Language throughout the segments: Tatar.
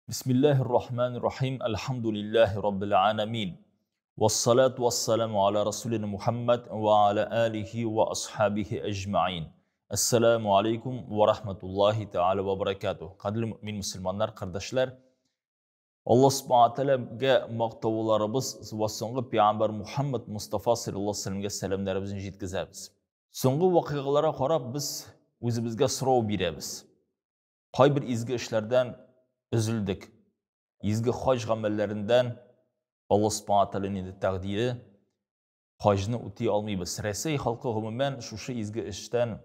Бисмиллаһир Рахманир Рахим. Әлхәмдүлиллаһи Раббил аламин. Вассалату вассаламу аля расулина Мухаммад ва аля алихи ва асхабихи әҗмаин. Ассаламу алейкум ва рахматуллахи тааля ва баракатух. Кадерле мөмин мөселманнар, кардәшләр, Аллаһ субхана тәгаләгә мактауларыбыз ва соңгы пәйгамбәр Мухаммад Мустафа саллаллаһу алейһи вәсәлләмгә сәламнәребезне җиткезәбез. Соңгы вакыйгаларга карап без үзебезгә сорау бирәбез. Кайбер изге эшләрдән өзелдек. Изге хаҗ гамәлләрендән Аллаһ Субхана Тәгаләнең инде тәкъдире хаҗны үти алмыйбыз. Рәсәй халкы гомумән шушы изге эштән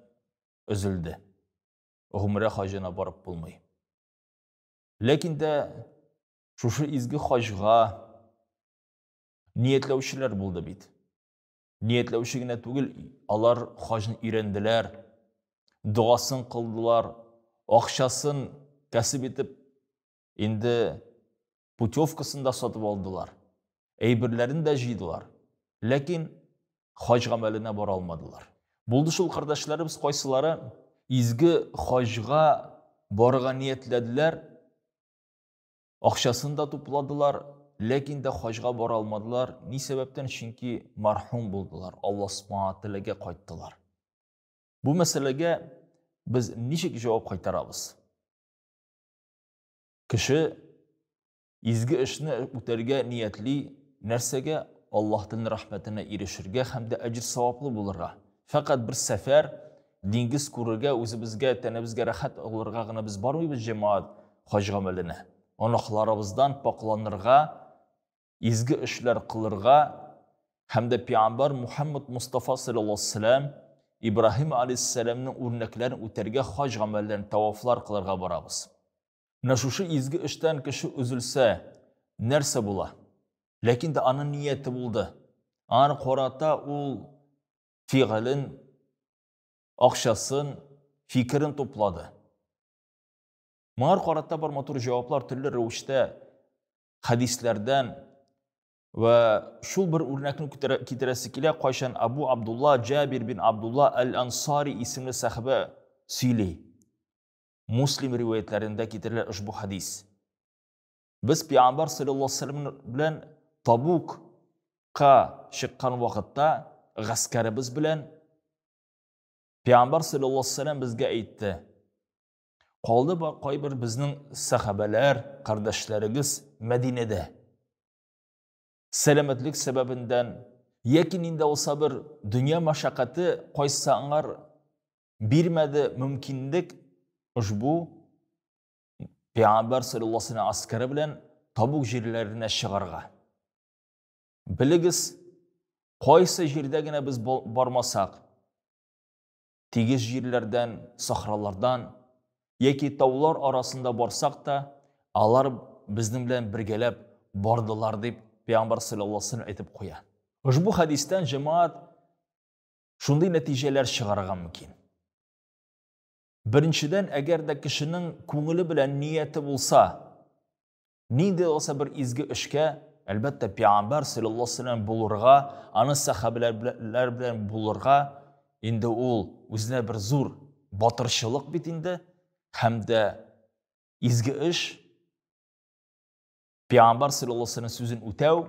өзелде. Гомрә хаҗына барып булмый. Ләкин дә шушы изге хаҗга ниятләүчеләр булды бит. Ниятләүче генә түгел, алар хаҗны өйрәнделәр, догасын кылдылар, акчасын кәсеп итеп, инде путевкасын да сатып алдылар, әйберләрен дә җыйдылар. Ләкин хаҗ гамәленә бара алмадылар. Булды шул кардәшләребез кайсылары изге хаҗга барырга ниятләделәр, Акчасын да тупладылар, ләкин дә хаҗга бара алмадылар. Ни сәбәптән? Чөнки мархум булдылар, Аллаһ Субхана Тәгаләгә кайттылар. Бу мәсьәләгә без ничек җавап кайтарабыз? Кеше изге эшне үтәргә ниятли, нәрсәгә? Аллаһтан рәхмәтенә ирешергә һәм дә әҗер саваплы булырга. Фәкать бер сәфәр, диңгез күрергә, үзебезгә, тәнебезгә рәхәт алырга гына без бармыйбыз җәмәгать хаҗ гамәленә. Гөнаһларыбыздан пакъланырга, изге эшләр кылырга һәм дә пәйгамбәр Мухаммад Мустафа саллаллаһу алейһи вәсәлләм, Ибраһим алейһиссәламнең үрнәкләрен үтәргә хаҗ гамәлләрен, тавафлар кылырга барабыз. Менә шушы изге эштән кеше өзелсә, нәрсә була? Ләкин дә аның нияте булды. Аңа карата ул фигылен, акчасын, фикерен туплады. Моңар карата бар матур җаваплар төрле рәвештә хәдисләрдән вә шул бер үрнәкне китерәсе килә, кайчан Абу Абдулла Җабир бин Абдулла әл-Ансари исемле сәхабә сөйли. Муслим риваятләрендә китерелә ошбу хәдис. Без Пәйгамбәр саллаллаһу алейһи вәсәлләм белән Табукка чыккан вакытта гаскәребез белән Пәйгамбәр саллаллаһу алейһи вәсәлләм безгә әйтте: Калды бар кайбер безнең сәхабәләр, кардәшләрегез Мәдинәдә. Сәламәтлек сәбәбеннән яки нинди булса бер дөнья мәшәкате кайсы аңар бирмәде мөмкинлек ошбу Пәйгамбәр саллаллаһу алейһи вәсәлләм аскәре белән Табук җирләренә чыгарга. Белегез, кайсы җирдә генә без бармасак, тигез җирләрдән, сахралардан яки таулар арасында барсак та, алар безнең белән бергәләп бардылар дип Пәйгамбәр саллаллаһу алейһи вәсәлләм әйтеп куя. Ошбу хәдистән җәмәгать шундый нәтиҗәләр чыгарырга мөмкин. Беренчедән, әгәр дә кешенең күңеле белән нияте булса, нинди булса бер изге эшкә, әлбәттә, пәйгамбәр саллаллаһу алейһи вәсәлләм булырга, аны сәхабәләр белән булырга, инде ул үзенә бер зур батырчылык бит инде, һәм дә изге эш, пәйгамбәр саллаллаһу алейһи вәсәлләм сүзен үтәү,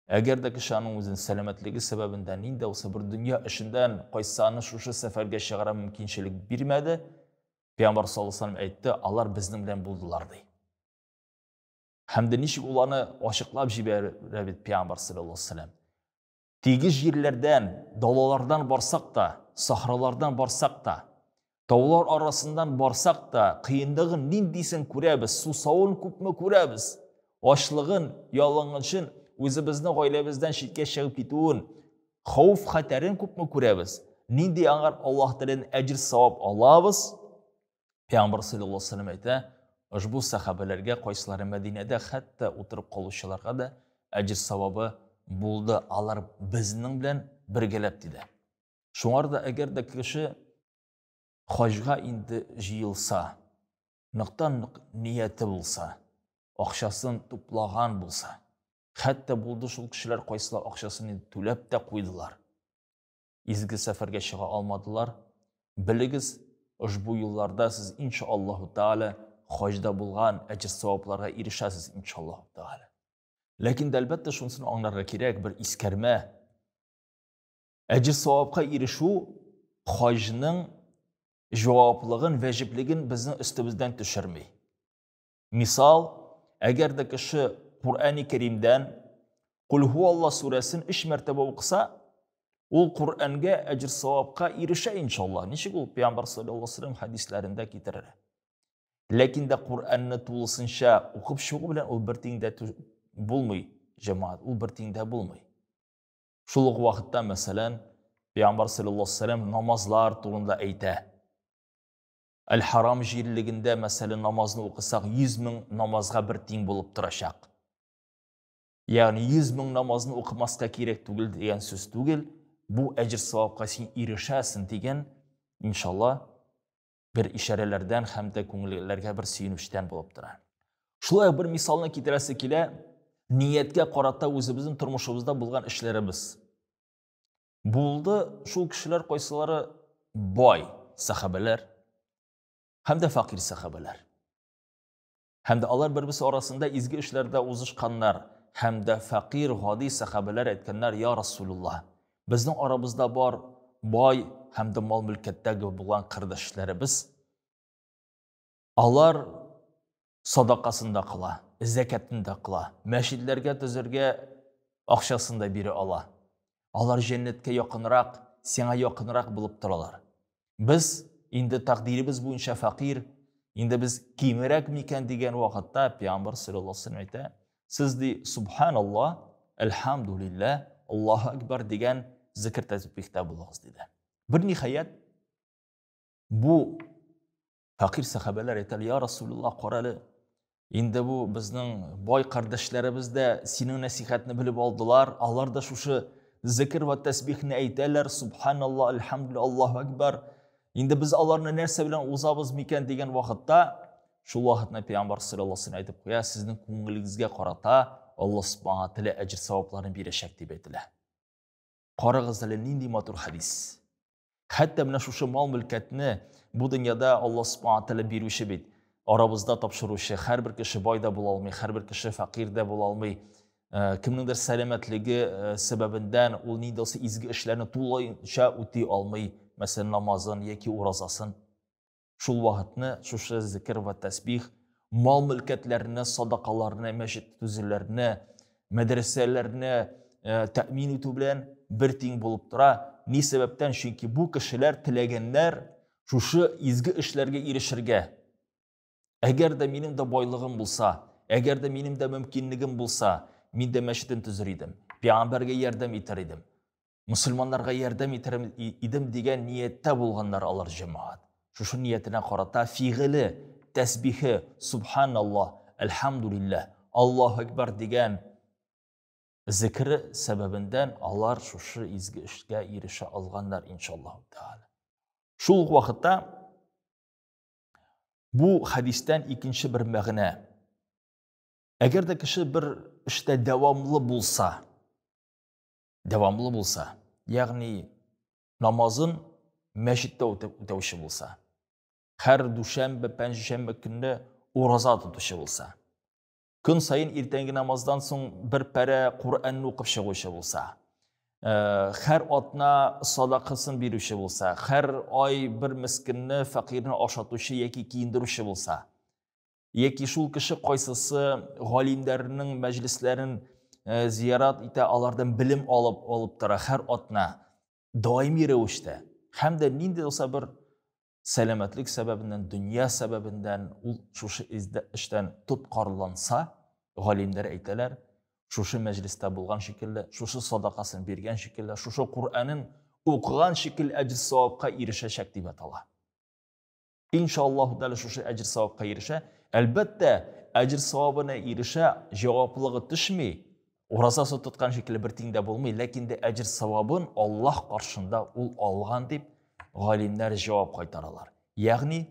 Әгәр дә кеше аның үзен сәламәтлеге сәбәбендә нинди булса бер дөнья эшендән кайтса, аны шушы сәфәргә чыгара мөмкинчелек бирмәде, Пәйгамбәр саллаллаһу алейһи вәсәлләм әйтте, алар безнең белән булдылар ди. Һәм дә ничек ул аны ачыклап җибәрә бит Пәйгамбәр саллаллаһу алейһи вәсәлләм. Тигез җирләрдән, далалардан барсак та, сахралардан барсак та, таулар арасыннан барсак та, кыенлыгын ниндисен күрәбез, сусавын күпме күрәбез, ачлыгын, ялангычын, үзебезне гаиләбездән читкә чыгып китүен, хәвеф хәтәрен күпме күрәбез, нинди аңар Аллаһ Тәгаләдән әҗер савап алабыз. Пәйгамбәр саллаллаһу алейһи вәсәлләм әйтә, ошбу сәхабәләргә, кайсылары Мәдинәдә хәтта утырып калучыларга да әҗер савабы булды, алар безнең белән бергәләп диде. Шуңар да әгәр дә кеше хаҗга инде җыелса, ныктан-нык нияте булса, акчасын туплаган булса, хәтта булды шул кешеләр кайсылар акчасын инде түләп тә куйдылар. Изге сәфәргә чыга алмадылар. Белегез, ошбу юлларда сез иншаллаһу тааля хаҗда булган әҗер-савапларга ирешәсез, иншаллаһу тәгалә. Ләкин дә, әлбәттә, шунысын аңларга кирәк, бер искәрмә. Әҗер-савапка ирешү хаҗның җаваплыгын, вәҗиплеген безнең өстебездән төшерми. Мисал, әгәр дә кеше Куръәни Кәримдән Кул һуалла сүрәсен өч мәртәбә укыса, ул Куръәнгә әҗер-савапка ирешә иншалла. Ничек ул Пәйгамбәр саллаллаһу алейһи вәсәлләм хәдисләрендә китерелә. Ләкин дә Куръәнне тулысынча укып чыгу белән ул бер тиң дә булмый, җәмәгать, ул бер тиң дә булмый. Шул ук вакытта, мәсәлән, Пәйгамбәр саллаллаһу алейһи вәсәлләм намазлар турында әйтә. Әл-Харам җирлегендә, мәсәлән, намазны укысак, 100 мең намазга бер тиң булып торачак. Ягъни 100 мең намазны укымаска кирәк түгел дигән сүз түгел, бу әҗер-савапка син ирешәсең дигән, иншалла, бер ишарәләрдән һәм дә күңелләргә бер сөенечтән булып тора. Шулай бер мисалны китерәсе килә, нияткә карата үзебезнең тормышыбызда булган эшләребез. Булды шул кешеләр кайсылары бай сахабәләр һәм дә фәкыйрь сахабәләр. Һәм дә алар бер-берсе арасында изге эшләрдә узышканнар, һәм дә фәкыйрь гади сахабәләр әйткәннәр: "Я Расулуллаһ, безнең арабызда бар бай һәм дә мал-мөлкәттәге булган кардәшләребез, алар садакасын да кыла, зәкәтен дә кыла, мәчетләргә төзергә акчасын да бирә ала. Алар җәннәткә якынрак, сиңа якынрак булып торалар. Без инде тәкъдиребез буенча фәкыйрь, инде без кимрәк микән дигән вакытта Пәйгамбәр саллаллаһу алейһи вәсәлләм әйтә, сез ди субханаллаһ, әлхәмдулиллаһ, Аллаһу акбар дигән зикр тәсбихтә булыгыз диде. Бер ниһаять бу фәкыйрь сәхабәләр әйтәләр, я Расулуллаһ, кара әле, инде бу безнең бай кардәшләребез дә синең нәсихәтне белеп алдылар, алар да шушы зикр вә тәсбихне әйтәләр, субханаллаһ, әлхәмдүлиллаһ, Аллаһу акбар. Инде без аларны нәрсә белән узабыз микән дигән вакытта, шул вакытны Пәйгамбәр саллаллаһу алейһи вәсәлләм әйтеп куя, сезнең күңелегезгә карата Аллаһ субхана тәгалә әҗер савапларын бирәчәк дип әйтелә. Карагыз әле, нинди матур хәдис. Хәтта менә шушы мал-мөлкәтне бу дөньяда Аллаһ субхана тәгалә бирүче бит, арабызда тапшыручы, һәрбер кеше бай да була алмый, һәрбер кеше фәкыйрь дә була алмый. Кемнеңдер сәламәтлеге сәбәбеннән ул нинди булса изге эшләрне тулаенча үти алмый, мәсәлән, намазын яки уразасын. Шул вакытны шушы зикр вә тәсбих, мал-мөлкәтләрне, садакаларны, мәчет төзүләрне, мәдрәсәләрне тәэмин итү белән бер тиң булып тора. Ни сәбәптән? Чөнки бу кешеләр теләгәннәр шушы изге эшләргә ирешергә. Әгәр дә минем дә байлыгым булса, әгәр дә минем дә мөмкинлегем булса, мин дә мәчетен төзер идем, пәйгамбәргә ярдәм итәр идем, мөселманнарга ярдәм итәр идем дигән нияттә булганнар алар, җәмәгать. Шушы ниятенә карата фигыле, тәсбихе, субханаллаһ, әлхәмдулиллаһ, Аллаһу акбар дигән зикре сәбәбеннән алар шушы изге эшкә ирешә алганнар, иншаллаһу тәгалә. Шул ук вакытта бу хәдистән икенче бер мәгънә. Әгәр дә кеше бер эштә дәвамлы булса, дәвамлы булса, ягъни намазын мәчеттә үтәүче булса, һәр дүшәмбе, пәнҗешәмбе көнне ураза тотучы булса, көн саен иртәнге намаздан соң бер пәрә Коръәнне укып чыгучы булса, һәр атна садакасын бирүче булса, һәр ай бер мескенне, фәкыйрьне ашатучы яки киендерүче булса, яки шул кеше кайсысы галимнәрнең мәҗлесләрен зиярат итә, алардан белем алып тора һәр атна даими рәвештә, һәм дә нинди булса бер сәламәтлек сәбәбеннән, дөнья сәбәбеннән ул шушы эштән тоткарланса, галимнәр әйтәләр, шушы мәҗлестә булган шикелле, шушы садакасын биргән шикелле, шушы Коръәнен укыган шикелле әҗер савапка ирешәчәк дип атала. Иншаллаһу тәгалә шушы әҗер савапка ирешә. Әлбәттә, әҗер савабына ирешә, җаваплылыгы төшми, уразасы тоткан шикелле бер тиң дә булмый, ләкин дә әҗер савабын Аллаһ каршында ул алган дип галимнәр җавап кайтаралар. Ягъни,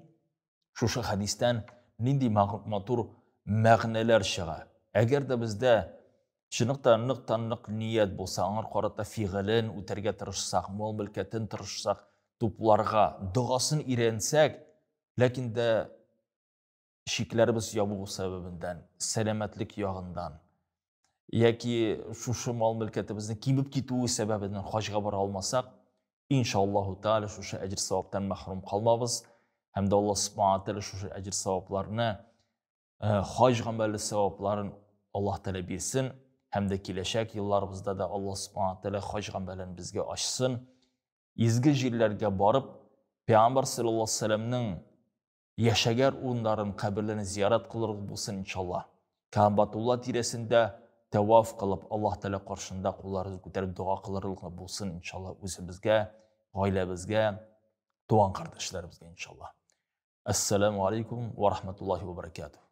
шушы хәдистән нинди матур мәгънәләр чыга. Әгәр дә бездә чынлыкта ныктан-нык ният булса, аңар карата фигылен үтәргә тырышсак, мал-мөлкәтен тырышсак тупларга, догасын өйрәнсәк, ләкин дә Чикләребез ябылу сәбәбеннән, сәламәтлек ягыннан яки шушы мал-мөлкәтебезнең кимеп китүе сәбәбеннән хаҗга бара алмасак, иншаллаһу тааля шушы әҗер саваптан мәхрүм калмабыз һәм дә Аллаһ субхана тааля шушы әҗер савапларны, хаҗ гамәле савапларын Аллаһ Тәгалә бирсен һәм дә киләчәк елларыбызда да Аллаһ субхана тааля хаҗ гамәлен безгә ачсын. Изге җирләргә барып, Пәйгамбәр саллаллаһу алейһи вәсәлләмнең яшәгәр урыннарын, каберләрен зиярат кылырлык булсын иншалла. Каабатулла тирәсендә тәваф кылып, Аллаһ Тәгалә каршында кулларыбызны күтәреп дога кылырлык булсын иншалла үзебезгә, гаиләбезгә, туган кардәшләребезгә иншалла. Ассаламу алейкум ва рахматуллахи ва баракатух.